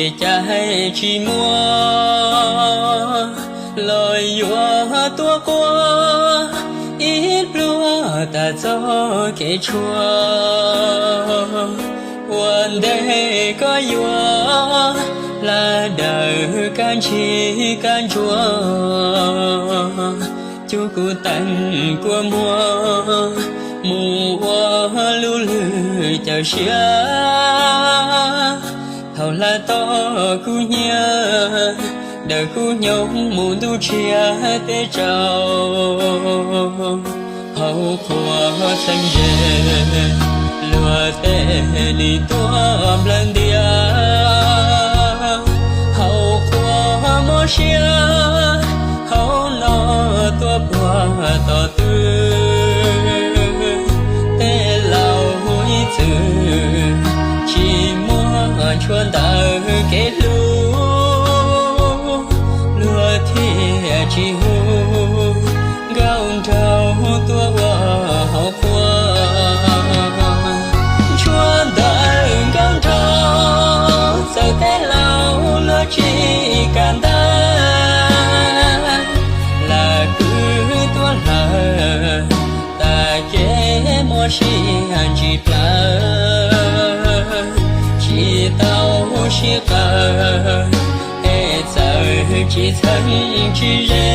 Cas tsis muaj los yuav tuaj quaj ib pluag tas txoj kev tshuaj. Ua ntej koj yuav hla dawm kab ntsig kab ntsuag, cuj kuv teem kua muag mus ua lub lwg cawm siab. Thaum hla toj kub hnyiab, dawm kub hnyo mus ntuj tsiab teb tsaus, hauv qhua txheem ze luag tej nim tuaj nplawm ntias. Hauv qhua mob siab, hauv no tuaj puag tom tw. Tej laus ib txwm tsis muaj tshuaj ntawm kev hlub, luag thiaj tsis hu nkauj nraug tuaj ua hauv qhua. Tshuaj ntawm nkauj nraug txawm tej laus luag tsis kam ntawd, lam kwv tuaj hlawv tas ces muaj sij hawm ntsis plawv, tsis tau sij qawm es txawm tsis txheeb tsis ze,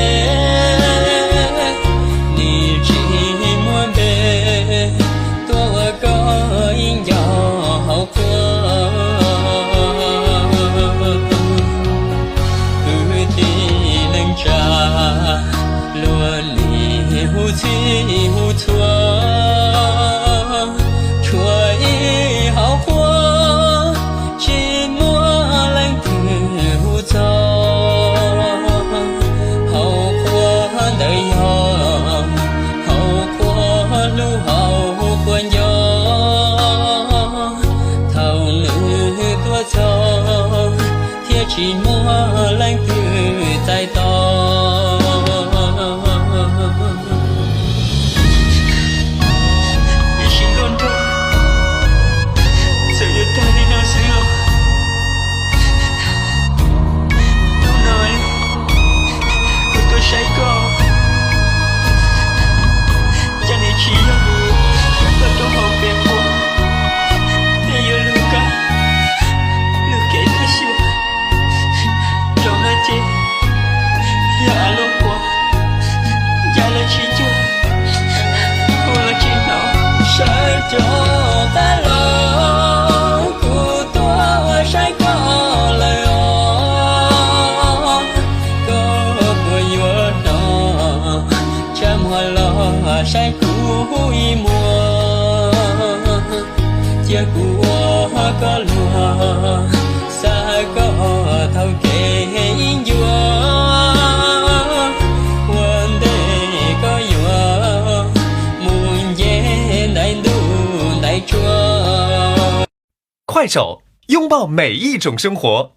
nim tsis muaj npe tuaj ua koj ib nco hauv qhua. Kwv tij neej tsa luag nim hu txhij hu txhua, tshuav ib hauv qhua tsis muaj leej twg hu txog. Hauv qhua ntawd yog hauv qhua hlub hauv qhua nco, thaum nws tuaj txog thiaj tsis muaj leej twg txais tos. Ib sim nkauj nraug, txawm yuav tag li no xwb los, hnub no kuv tuaj saib koj, cas nws tsis yog koj tuaj hauv peb qhua, nej yuav lug kab lug kev tuaj xyuas. Zaum no ces yog av lub qhua, ncav los tsis cuag, hu los tsis hnov. Sawv rov qab los, kuv tuaj saib koj lawm os. Koj puas yuav hnov, tsa muag los saib kuv ib muag, cia kuv ua koj luag, xa koj taug kev ib ncua. Ua ntej koj yuav mus nce ntaiv ntuj ntaiv tsuag. 快手，拥抱每一种生活。